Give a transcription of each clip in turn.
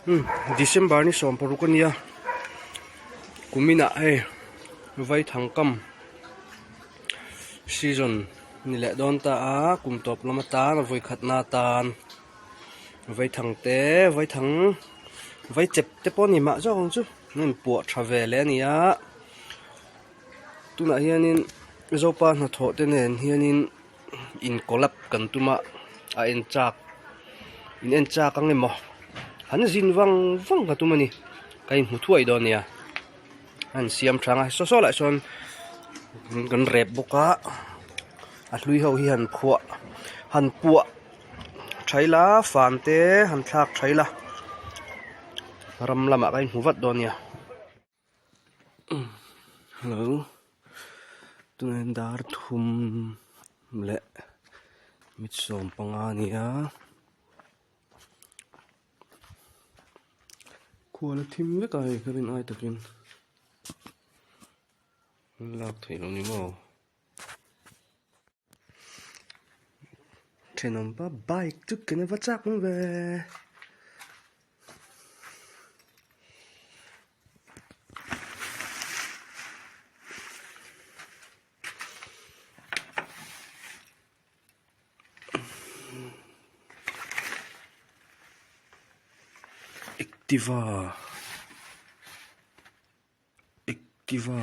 Umm December ni 16 ania kuminah hei Vaithangkam season ni leh dawn ta a kum tawp lam atan a vawikhatna atan Vaithang te Vaithang Vaichep te pawh a ni mah zawk ang chu an inpuah tha ve leh a ni a tunah hianin Zopa hnathawh te nen hianin. in collab kan tum a a en chak in en chak ang emaw an zin vang vang ka tum a ni ka inhmu thuai dawn nia a in siam tha ang a saw saw lah sawn kan rep bawk a a hlui ho hi han phuah han puah tha ila fan te han thlak tha ila ram lamah ka inhmu vat dawn nia. Hello tunah hian dar thum leh mit 15 a ni a khua la thim vek a hei ka rin ai takin lak theih loh ni maw. Thenawm pa bike chu ken a va chak awm ve. Activa Activa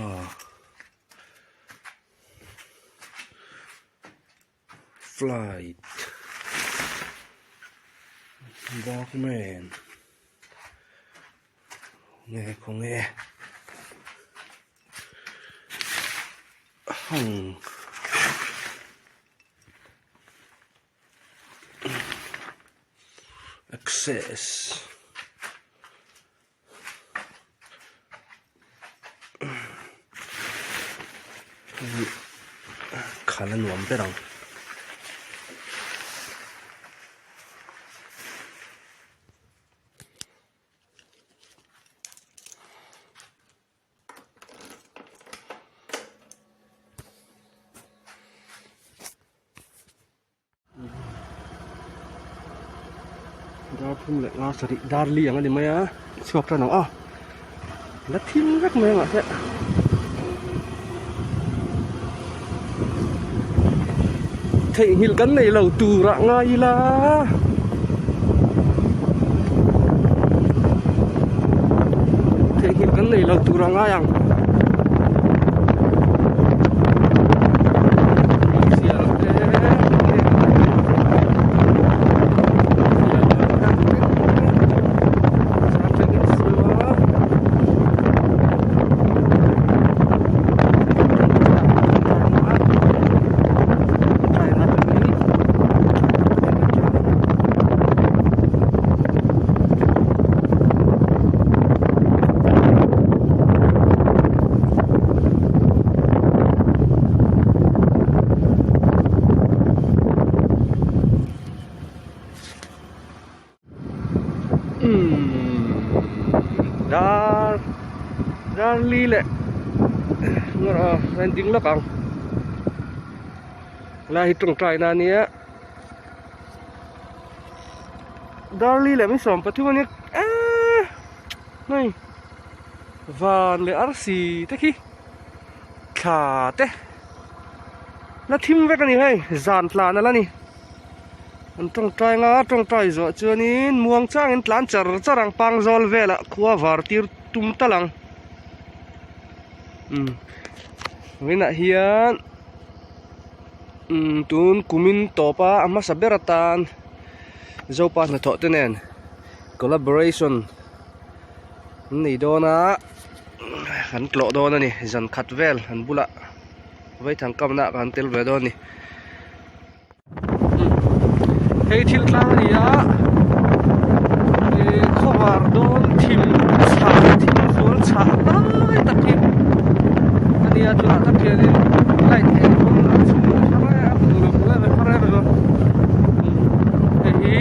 Flight Walkman nge khawnge hang. Access Khan a nuam ber ang. Dar thum leh nga sarih dar li ang a ni mai a chhuak tan ang a la thim vek mai ang ah te theihnghilh kan nei lo tur ah ngai ila. Theihnghilh kan nei lo tur ah ngai ang. Dar dar li leh ding lawk ang lai hi tawngtai na ania dar li leh min 13 ania eee hei van leh arsi te khi thla te la thim vek a ni hei zan tlan ala ni. An tawngtai nga tawngtai zawh chuanin muang changin tlan char char ang pang zawl velah khua var tir tum tal ang umm vawiinah hian umm tun kumin tawp a a hmasa ber atan zopa hnathawh te nen collaboration an nei dawn a an tlawh dawn a ni zan khat vel an bulah vaithang kamna ah kan tel ve dawn a ni. Hei thil tlang a ni a ih khawvar dawn thim chhah thim zual chhah lai tak hi a nia tunah tak hianin light eng pawn a chhun a har em em lo em em har em em a hei hi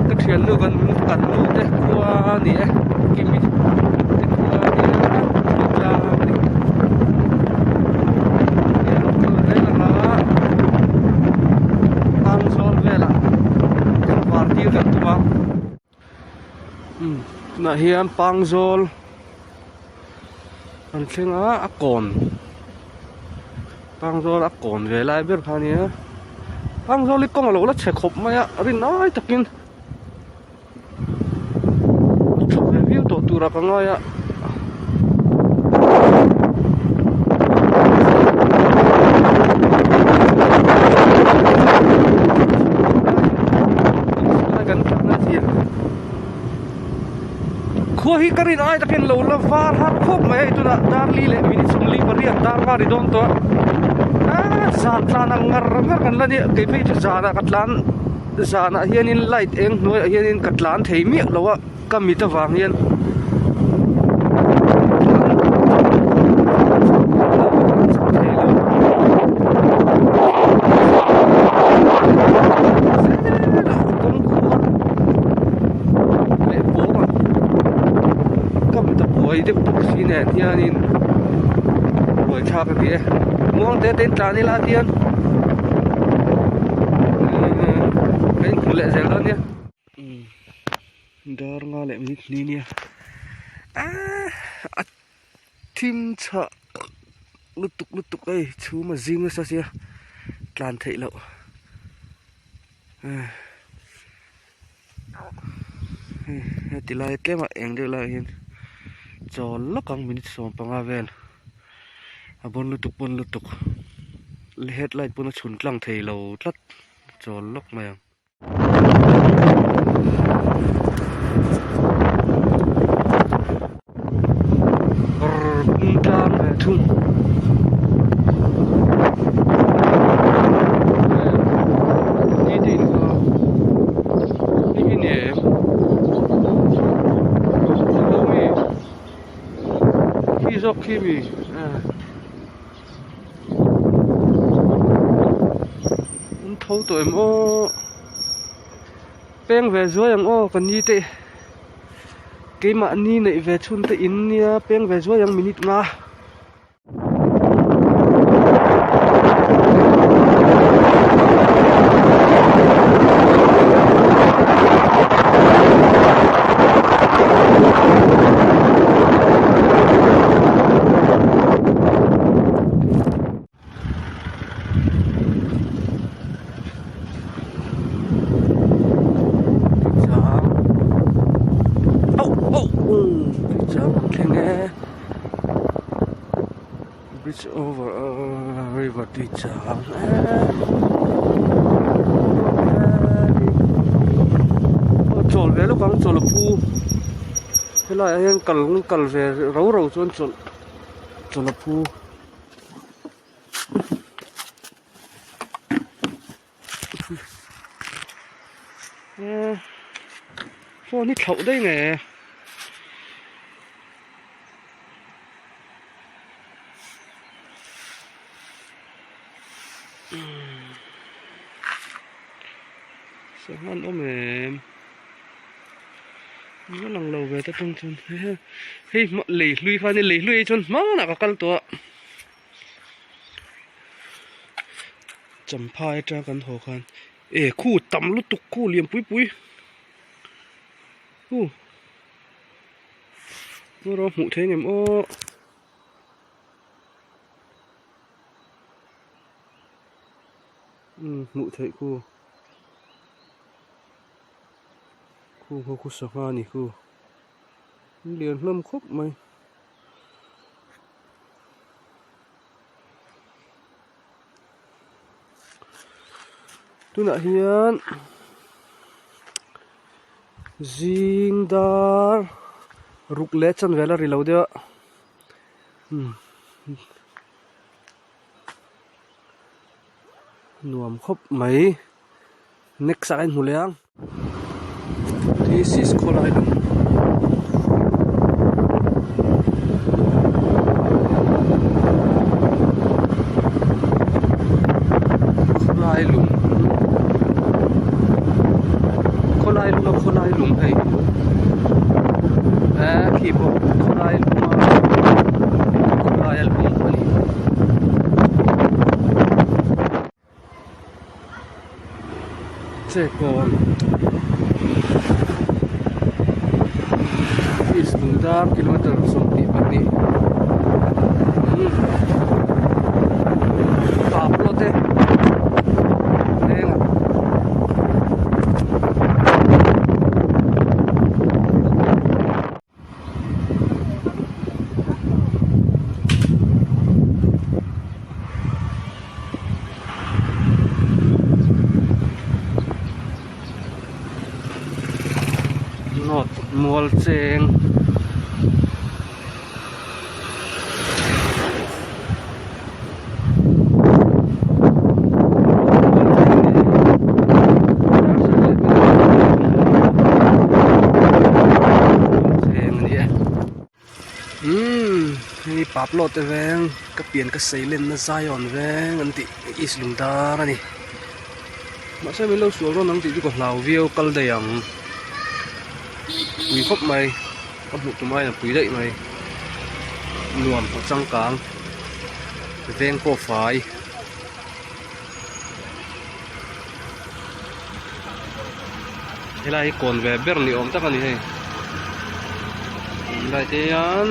ka thiannu kan kan nu te khua a ni e kimi te khua a nia thil tlang a ni. Umm tunah hian pangzawl kan thleng a a kawn pangzawl a kawn ve lai ber kha a nia pangzawl hi kawng a lo la chhe khawp mai a rin ai takin a tha ve viau tawh turah ka ngai a. Khua hi ka rin ai takin lo la var har khawp mai a hei tunah darli leh minute 48 dar var i dawn tawh a aaa zan tlan ang ngar ngar kan la nia kei phei chu zanah ka tlan zanah hianin light eng hnuaiah hianin ka tlan thei miah lo a ka mit avang hian ka mit a buai deuh bawk si nen hianin buai thlak a ni e muang te te in tlan ila tian ka inhmu leh zel dawn nia. Dar nga leh minute hnih nia aaa a thim chhah lutuk lutuk hei chhum a zing nasa sia tlan theih loh hei heti lai tlem a eng deuh lai ah hian chawl lawk ang minute 15 vel a bawn lutuk bawn lutuk headlight pawn a chhun tlang thei lo tlat chawl lawk mai ang. Tlang ve thung ni te in kha hei hi ni em lo mi khi zawk khi mi an tho tawh em aw peng ve zuai ang aw ka ni te keimahni neih ve chhun te in nia peng ve zuai ang minute nga. Bridge over river tui chang chawl ve lawk ang chawl a phu helaiah hian kal kal ve rau rau chuan chawlh chawl a phu. Phone hi thlauh daih nge sangha an awm em a lang lo ve ta ṭang chuan hei lei hlui kha a nia lei hlui ah chuan hmanah ka kal tawh a. Champhai atanga kan haw khan e khu tam lutuk khu lian pui pui u erawh hmuh theih ang em aw umm hmuh theih khu khu khaw khu sangha a ni khu lian hlawm khawp mai. Tunah hian zing dar ruk leh chan vel a ri lo deuh a umm nuam khawp mai next ah ka inhmu leh ang. This is khawlai lam khawlai lung khawlai lung a khawlai lung hei eh khi pawh khawlai lung a khawlai a lung a ni. Che kawn. Lungdar kilometer 22 pa plot e vengah. North mual cheng. Umm hei Paplo te veng ka pian ka sei lenna Zion veng an tih East Lungdar a ni mahse min lo sual rawn ang tih chu ka hlau viau kal daih ang pui khawp mai ka hmuh tum aiin a pui daih mai nuam a changkang veng pawh fai. Helai hi kawn ve ber ni awm tak a ni hei helai te hian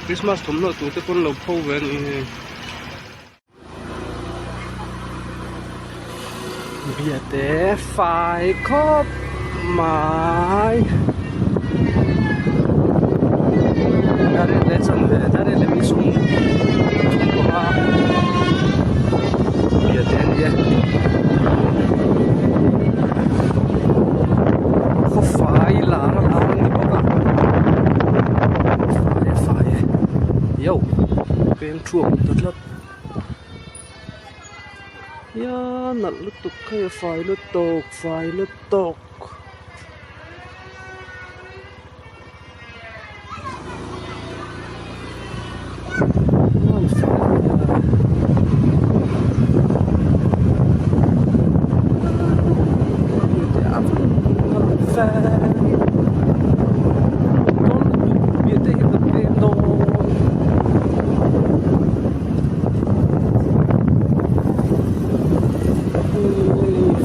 Christmas thawmhnaw tur te pawn lo pho ve a ni hei. Biate fai khawp mai darel leh chanve darel leh mi sum thum panga biate a ni e khaw fai lar a lar a ni bawk a fai e fai e yo peng thuak ta tlat. Ia nalh lutuk hei a fai lutuk fai lutuk.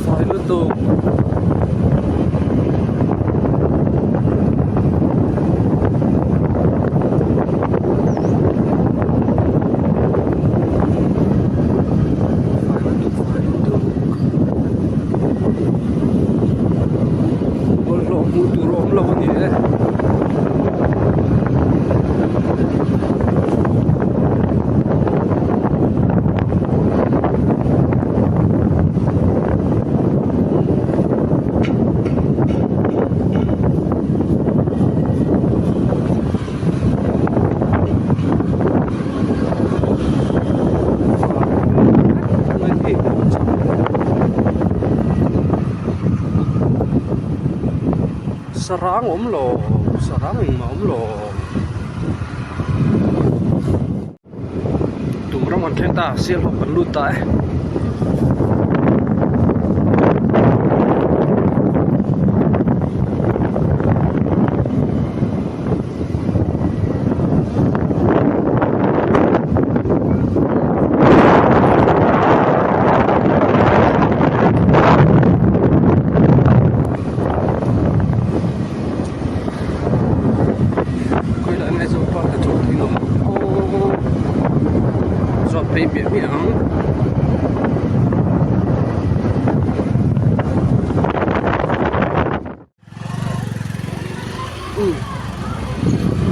Fai lutuk. Fai lutuk fai lutuk. Bawlhhlawh hmuh tur a awm lo a ni e. Sarang awm lo sarang engmah awm lo tum ram kan thleng ta sialhawk kan lut ta e. Khawiah nge Zopa hnathawh thin awm aw zawt phei miah miah ang.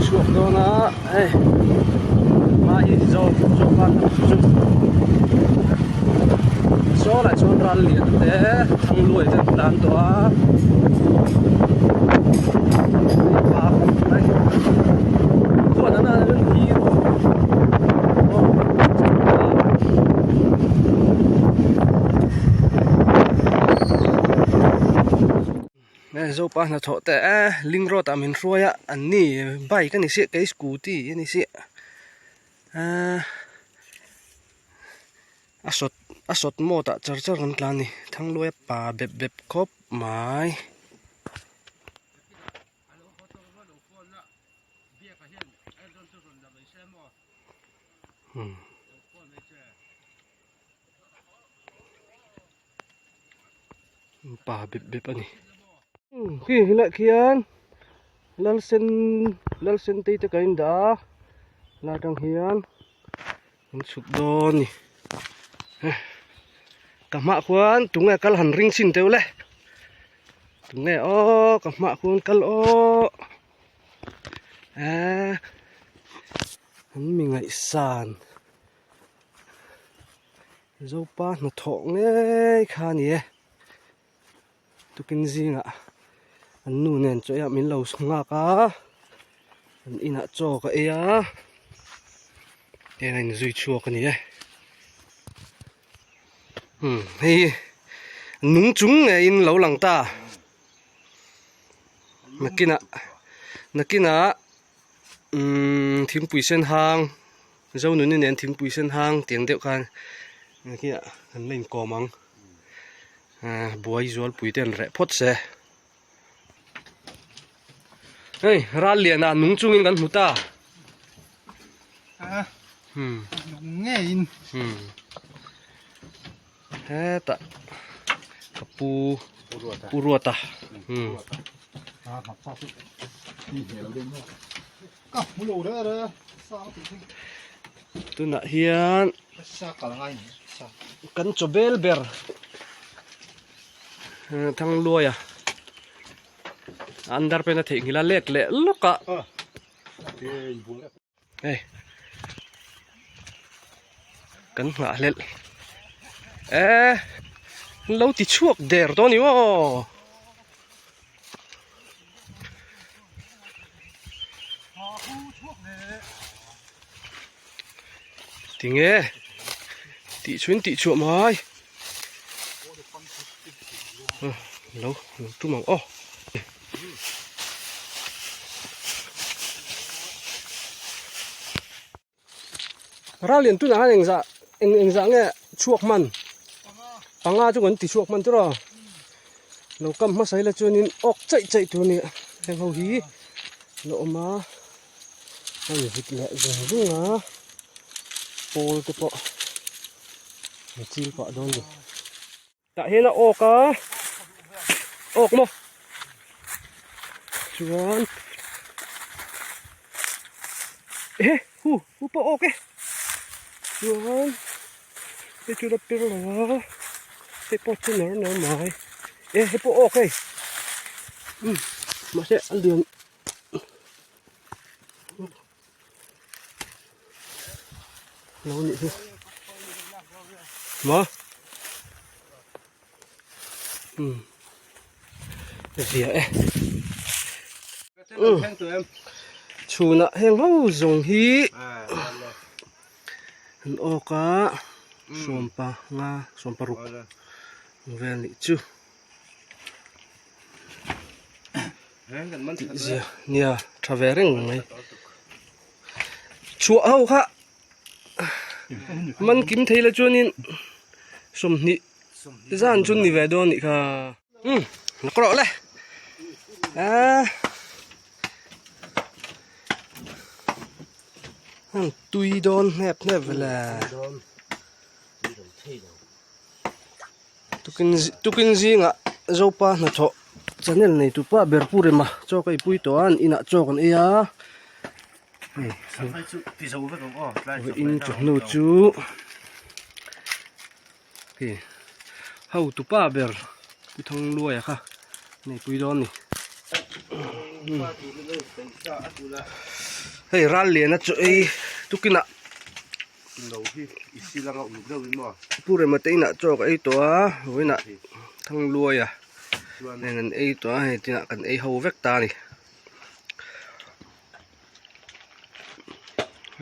Chhuak dawn a hei hma hi zawk zawk a chu saw lah chuan ral lian te thangluai te an tlan tawh a pa khawp mai khuan an an hir aw. Zopa hnathawh teh e link road ah min hruai a an ni bike a ni siah kei scooty a ni siah ahh a sawt a sawt mawt ah char char kan tlan a ni thangluaia pa bep bep khawp mai. Pa bep bep a ni khi helaiah khian lalsen. Lalsentei te kan indah a lai atang hian kan chhuk dawn a ni ka hmaah khuan tunge kal han ring chhin teuh le tunge aw ka hmaah khuan kal aw eee an mi ngaihsan. Zopa hnathawh ngei kha a ni e tukin zingah an nu nen chaw eiah min lo nghak a an inah chaw ka ei a heng a inzui chhuak a ni e umm hei hi nung chung ngeiin lo lang ta nakinah nakinah umm thingpui sen hang. Zonuni nen thingpui sen hang tiang deuh khan khi an la inkawm ang ah buai zualpui te an reh phawt se hei ral lian ah nung chungin kan hmu ta hmm nung ngeiin hmm hetah ka pu pu ruata hmm Tunah hian kan chaw bel ber Thangluaia under pen a theihnghilh a lek leh lawk a hei kan nghah hlelh eh an lo ti chhuak der dawn ni maw. Tinge tih chhuin tih chhuah mai lo lo tum ang aw. Ral lian tunah khan engzah eng engzah nge chhuak hman panga chu kan ti chhuak hman tur a lo kam hmasa ila chuanin awk chaih chaih tur a ni heng ho hi la awm a a in vit leh zung zung a pawl te pawh an chil pah dawn a ni. Tah hian a awk a awk maw chuan ehe hu hu pawh awk e chuan hei chu la pir lo a hei pawh chu ner ner mai e hei pawh awk hei umm mahse a lian lo nih hi maw umm zia e umm chhunah heng ho zawng hi an awk a sawmpa nga sawmpa ruk vel nih chu. Tihzia nia tha ve reng mai chhuah ho kha man kim thei la chuanin 20 zan chu ni ve dawn nih kha um lak rawh le ah tui dawn hnep hnep vele Tukin zingah Zopa hnathawh channel nei tu pa ber Pu Rema chaw ka ipui tawh a an inah chaw kan ei a hei in chawhnu chu hei hotu pa ber Pu Thangluaia kha neipui dawn a ni hei ral liana chaw ei tukinah. Lo hi i sil anga uluk deuh in maw? Pu Rema te inah chaw ka ei tawh a, vawiinah Thangluaia nen an ei tawh a, hei tinah kan ei ho vek ta a ni.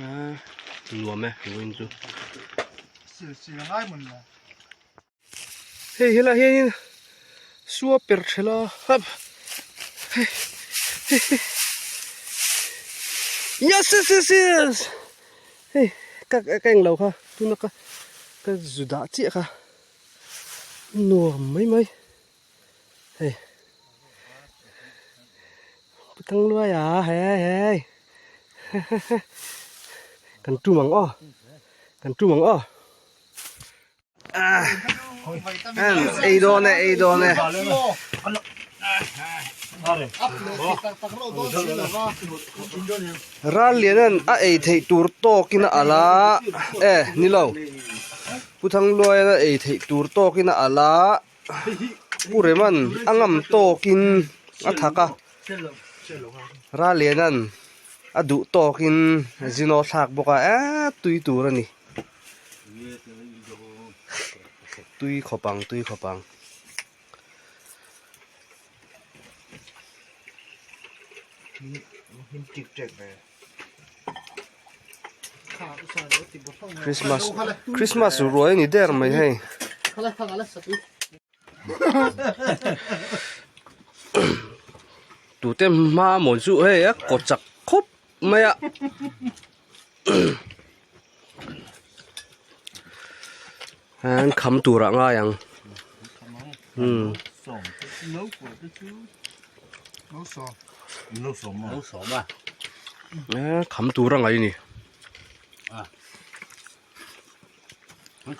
A nuam e vawiin chu. Sil sil a ngai mun lo. Hei helai hianin sua per ṭhel a hap yes yes yes yes hei ka ka englo kha tuna ka ka zu dah chiah kha nuam mai mai hei pu thangluai a hei hei kan tum ang aw kan tum ang aw. Ei dawn e, ei dawn e. Rallianan a ei theih tur tawkin a alh a e ni lo Pu Thangluaian a ei theih tur tawkin a alh a Pu Reman a ngam tawkin a thak a Rallianan a duh tawkin zino thlak bawk a eee tui tur a ni tui khawp ang tui khawp ang. Christmas Christmas ruai a ni der mai hei. Tute hma maw chu hei a kaw chak khawp mai a. An kham turah ngai ang. Hmm. Kham tur a ngai ni.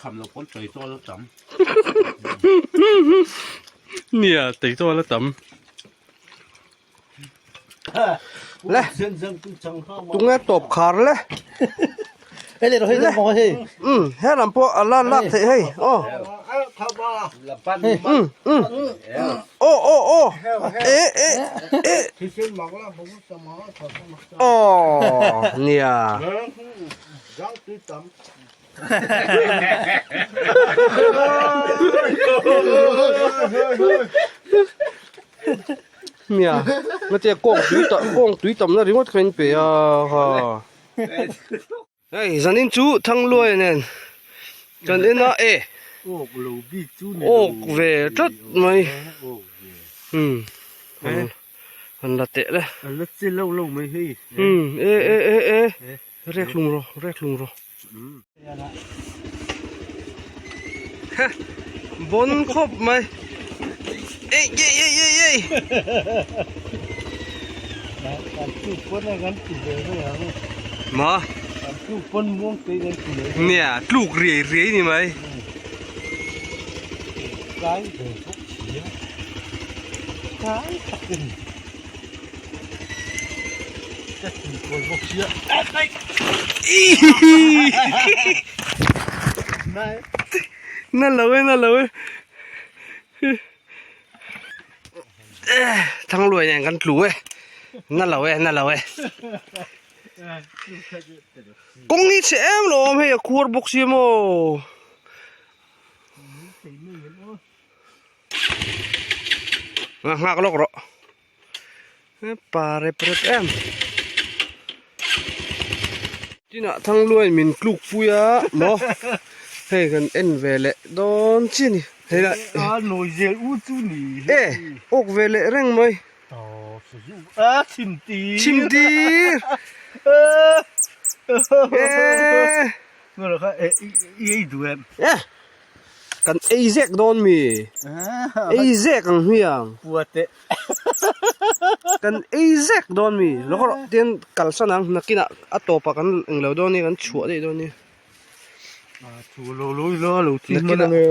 Kham lo pawn tei chaw la tam. Nia tei chaw la tam. Le tunge tawp khar le um he lam pawh a la lak theih hei aw um um aw aw aw e e e aw nia. Nia ngatia kawng tui ta kawng tui tamna ringawt kha in pe a ha hei zanin chu Thangluai nen kan en a e awk lo bik chu ni awk ve tlat mai um han la teh le an la che lo lo mai hei um e e e e Rek hlung rawh, rek hlung rawh. Ha, bon khawp mai. Ei, ei, ei, ei, ei. Kan tu pawn a kan ti ve mai ang. Ma? Kan tu pawn muang te kan ti ve. Nia, tluk riai riai ni mai. Kai ve bawk sia. Kai takin. Na lo e na lo e Thangluai nen kan tlu e na lo e na lo e kawng hi chhe em lo awm hei a khuar bawk si maw. Nghak lawk rawh. Pa rep rep em. Tinah Thangluai min tluk pui a maw. Hei kan en ve leh dawn chi a ni. Hei lah. A nawi zel u chu ni. E awk ve leh reng mai. A chhim tir. Chhim tir. E. Ngawrh kha e i ei duh em. E. Kan ei zek dawn mi? Ei zek ang hmiang. Pua teh. Kan ei zek dawn mi? Lawk rawh tin kalsan ang nakinah a tawpah kan englo dawn ni kan chhuah daih dawn ni. Chu lo lo ila lo thi hman Nakinah ange.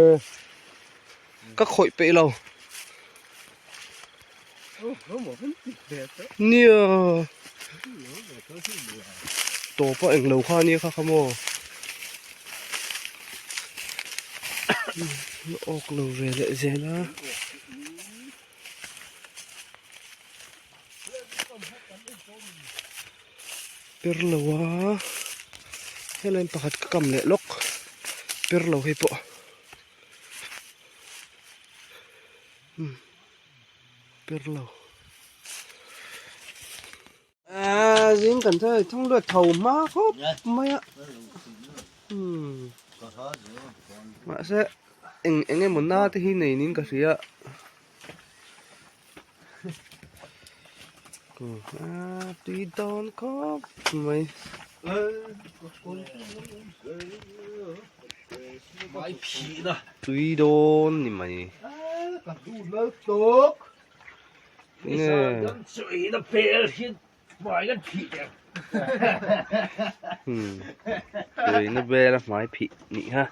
ka khawih peih lo. Nia. Tawpa englo kha ania kha kha maw. Awk lo ve leh zel a. Per lo a. Helai pakhat ka kam leh lawk. Per lo hei pawh. Per lo. À, zing kan thai thung luat tho hma khawp mai a. Hmm. Mahse eng eng emaw na te hi nei niin ka hria. A tui dawn khawp mai. Tui dawn ni mai. Tuina bel a hmai phih nih kha.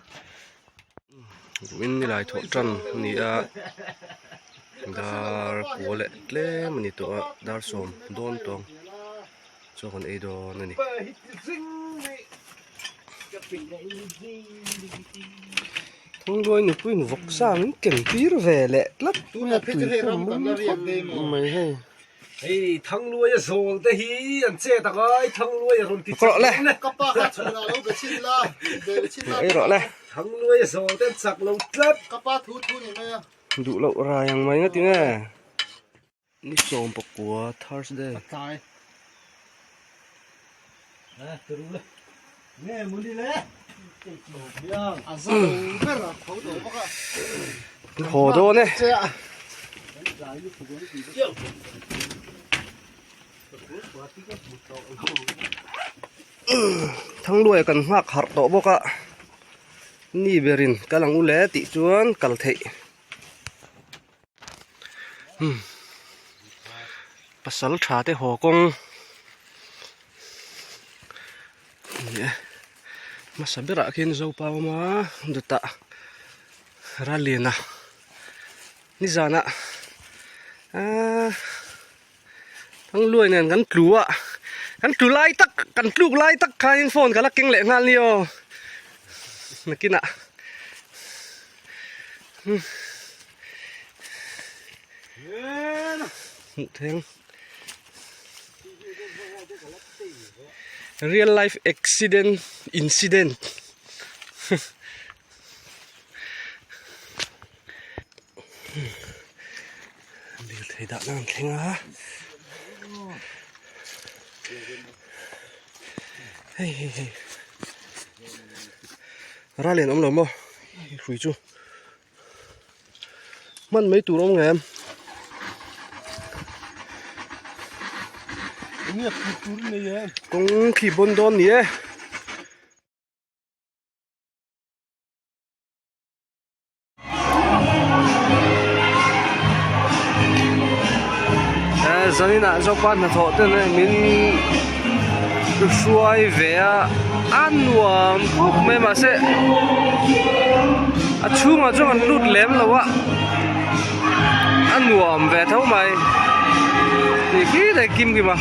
Ruin nilai thawh tan a ni a. Dar kua leh tlem a ni tawh a dar sawm dawn tawng chaw kan ei dawn a ni. Thangluai nupui in vawksa min ken tir ve leh tlat mai a tui pawh a mum khawp mai hei. Hei Thangluaia zawl te hi an chet a ngai Thangluaia rawn ti chak lo le. Ka pa kha chhunah lo be chhin la, be chhin la. Ei rawh le. Thangluaia zawl te an chak lo tlat. Ka pa thu thu ni mai a. Duh loh rai ang mai nga ti nge. Ni 19 Thursday. A tlai. Ha turu le. Nge muni le. A za lo ber a tho tawh bawk a. Haw dawn e. Thangluaia kan nghak harh tawh bawk a. Ni berin kal ang u le tih chuan kal theih. Pasal tha te haw kawng ni e hmasa berah khian Zopa a awm a dawtah Raliana nizanah ahh Thangluai nen kan tlu a kan tlu lai tak kan tluk lai tak khanin phone ka la keng leh nghal nia aw nakinah. Hmuh thleng real life accident incident lirthei dahna an thleng a hei hei hei ral lian awm lo maw hrui chu hman mai tur awm ngem kawng khi bawn dawn ni e. Zaninah Zopa hnathawh ten min hruai ve a a nuam khawp mai mahse a chhungah chuan an lut lem lo a a nuam ve tho mai tih khi leh kim kim a.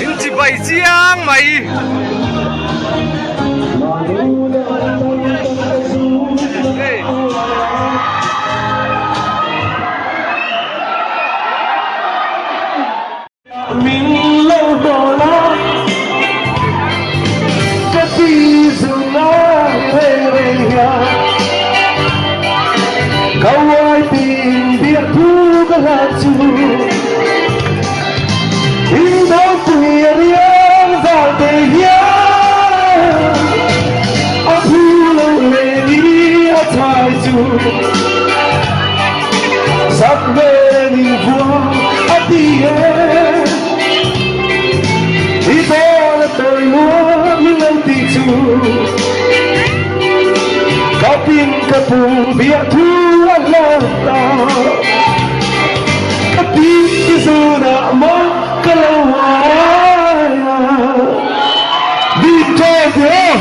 In chibai chiang mai. Hey. Ka uai tiin biahthu ka hlan chu Indopui a riang val te hian A phu lo leh ni a chhai chu Sak vel in vua a ti e I dawn a tawi lua min lo tih chu Ka pin ka pu biah thu a hlan ta Ka pi i zunah maw ka lo ngai a Bik tawh teh aw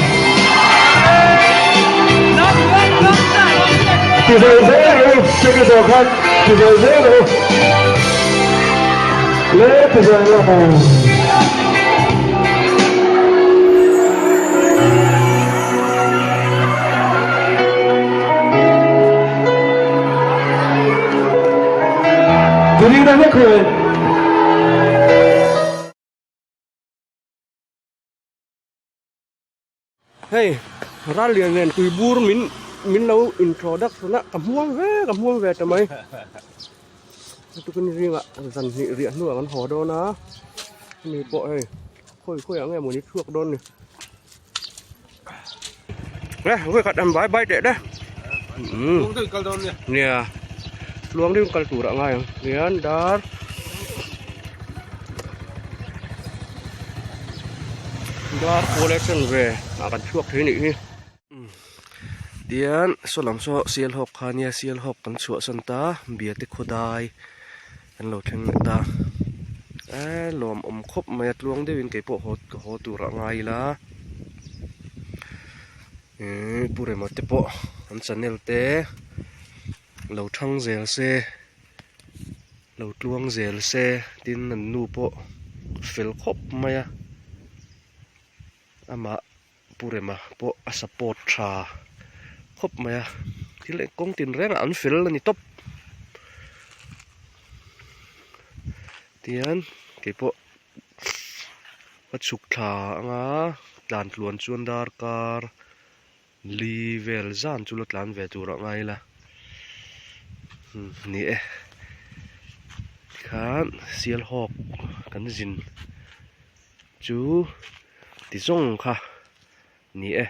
Ti zo zel rawh u Cheke zawh khan ti zo zel rawh u Le ti zo rawh u. Hei ral lian nen tui bur min min lo introduction a ka hmuam ve ka hmuam ve ta mai tukin zinga zan hnih riah hnuah kan haw dawn a hemi pawh hei khawi khawi ah nge mawni chhuak dawn ni. Nge vawi khat an bai bai teh te Tluang deuhin kal dawn nia. Nia tluang deuhin kal tur a ngai ang hian dar dar pawl e chen ve ah kan chhuak thei nih hi tian saw lam saw sialhawk kha nia sialhawk kan chhuahsan ta biate khawdai Kan lo thleng leh ta. E lawm awm khawp mai a tluang deuhin kei pawh haw ka haw tur a ngai ila. Ih Pu Rema te pawh an channel te lo thang zel se lo tluang zel se tin an nu pawh fel khawp mai a amah Pu Rema pawh a support tha khawp mai a thil eng kawng tin rengah an fel a ni tawp tihian keipawh ka chhuk thla anga tlan tluan chuan darkar li vel zan chu la tlan ve tur a ngai ila ni e tikhan Sialhawk kan zin chu. Ti zawng kha ni e.